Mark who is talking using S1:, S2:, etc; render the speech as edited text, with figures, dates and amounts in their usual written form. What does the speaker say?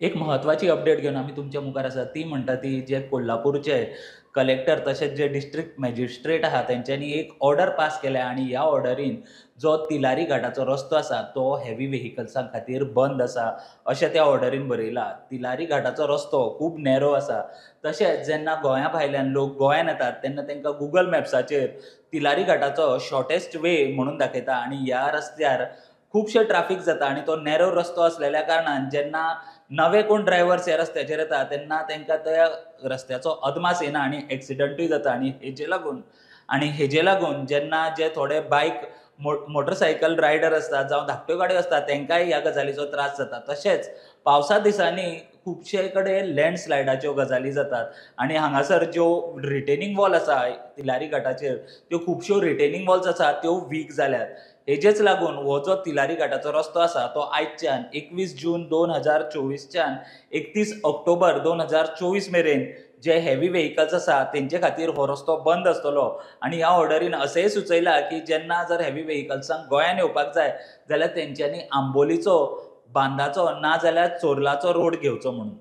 S1: एक म्हत्वाची अपडेट घेवन आमी तुमच्या मुखार आसा. ती म्हणटा ती जे कोल्हापूरचे कलेक्टर तशेंच जे डिस्ट्रिक्ट मॅजिस्ट्रेट आहा तेंच्यांनी एक ऑर्डर पास केल्या आनी ह्या ऑर्डरीन जो तिलारी घाटाचो रस्तो आसा तो हेवी व्हेकल्सां खातीर बंद आसा अशें त्या ऑर्डरीन बरयलां. तिलारी घाटाचो रस्तो खूब नॅरो आसा. तशेंच जेन्ना गोंया भायल्यान लोक गोंयान येतात तेन्ना तांकां गुगल मॅप्साचेर तिलारी घाटाचो शॉर्टेस्ट वे म्हणून दाखयता आनी ह्या रस्त्यार खुबशें ट्राफीक जाता आनी तो नॅरो रस्तो आसलेल्या कारणान जेन्ना नवे कोण ड्रायवर्स ह्या रस्त्याचेर येता तेन्ना तांकां त्या रस्त्याचो अदमास येना आनी एक्सिडंटूय जाता. आनी हेजे लागून जेन्ना जे थोडे बायक मोटरसायकल रायडर आसतात जावं धाकट्यो गाडयो आसतात तांकांय ह्या गजालीचो त्रास जाता. तशेंच पावसा दिसांनी खुबशे कडेन लँडस्लायडाच्यो गजाली जातात आनी हांगासर ज्यो रिटेनिंग वॉल आसा तिलारी घाटाचेर त्यो खुबश्यो रिटेनिंग वॉल्स आसात त्यो वीक जाल्यात. हेजेच लागून हो जो तिलारी घाटाचो रस्तो आसा तो आयच्यान 21 जून 2024च्यान 31 ऑक्टोबर 2024 मेरेन जे हेवी व्हेकल्स आसा तेंचे खातीर हो रस्तो बंद आसतलो. आनी ह्या ऑर्डरीन अशेंय सुचयलां की जेन्ना जर हेवी व्हेकल्सांक गोंयान येवपाक जाय जाल्यार तेंच्यांनी आंबोलीचो, बांदाचो ना जाल्यार चोर्लाचो रोड घेवचो म्हणून.